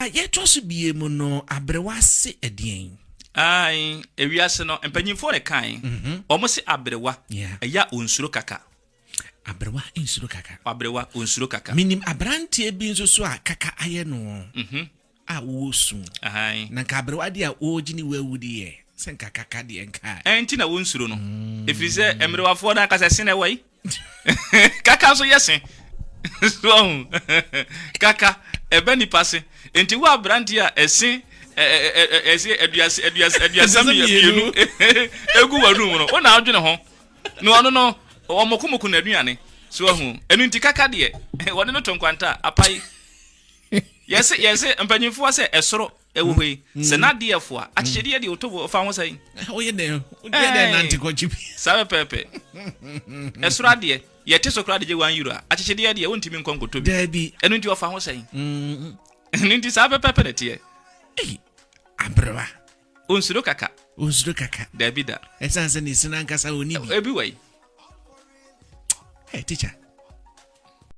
Yɛtoa so bie mu no, aberewa se ɛdeɛn? Ae, ewiase no, mpanyimfoɔ ne kan. Wɔn se aberewa, ɛyɛ a onsuro kaka. Aberewa nsuro kaka. Aberewa onsuro kaka. Menim aberanteɛ bi nso so a kaka ayɛ no a wɔwɔ su. Na nka aberewa deɛ a wɔregye ne wawu deɛ, sɛ nka kaka deɛ nka. Ɛnti na wɔnsuro no. Ɛfiri sɛ mmerewafoɔ no ankasa se na ɛwɔ yi. Kaka nso yɛ se. So ɔho kaka ɛbɛ nipa se. Nti wo aberanteɛ a ɛse ɛse aduasa aduasa aduasa mmienu egu w'anum no, wo na adwene ho. Na ɔno no ɔmokomoko n'aduane. So ɔho ɛno nti kaka deɛ wɔde no to nkwanta apae. Yɛse yɛse mpanyinfoɔ sɛ ɛsoro ɛwɔ hɔ yi sɛ n'adeɛ fo a akyekyedeɛ deɛ ɔtɔ ɔfa ho sɛn. Woyɛ dɛn woyɛ dɛn nante kɔkye bi. Saa pɛpɛɛpɛ. Ɛsoro adeɛ yɛte so koraa de gye €1 a akyekyedeɛ deɛ wontumi nkɔ nkɔtɔ bi. Daabi. Ɛno nti ɔfa ho sɛn. Ɛno nti saa pɛpɛɛpɛ na ɛteɛ. Ei, aberewa. Onsuro kaka. Onsuro kaka. Daabi da. Ɛsiane sɛ ne sini ankasa ɔni bi. Ebi wɔ yi. Hey, teacher.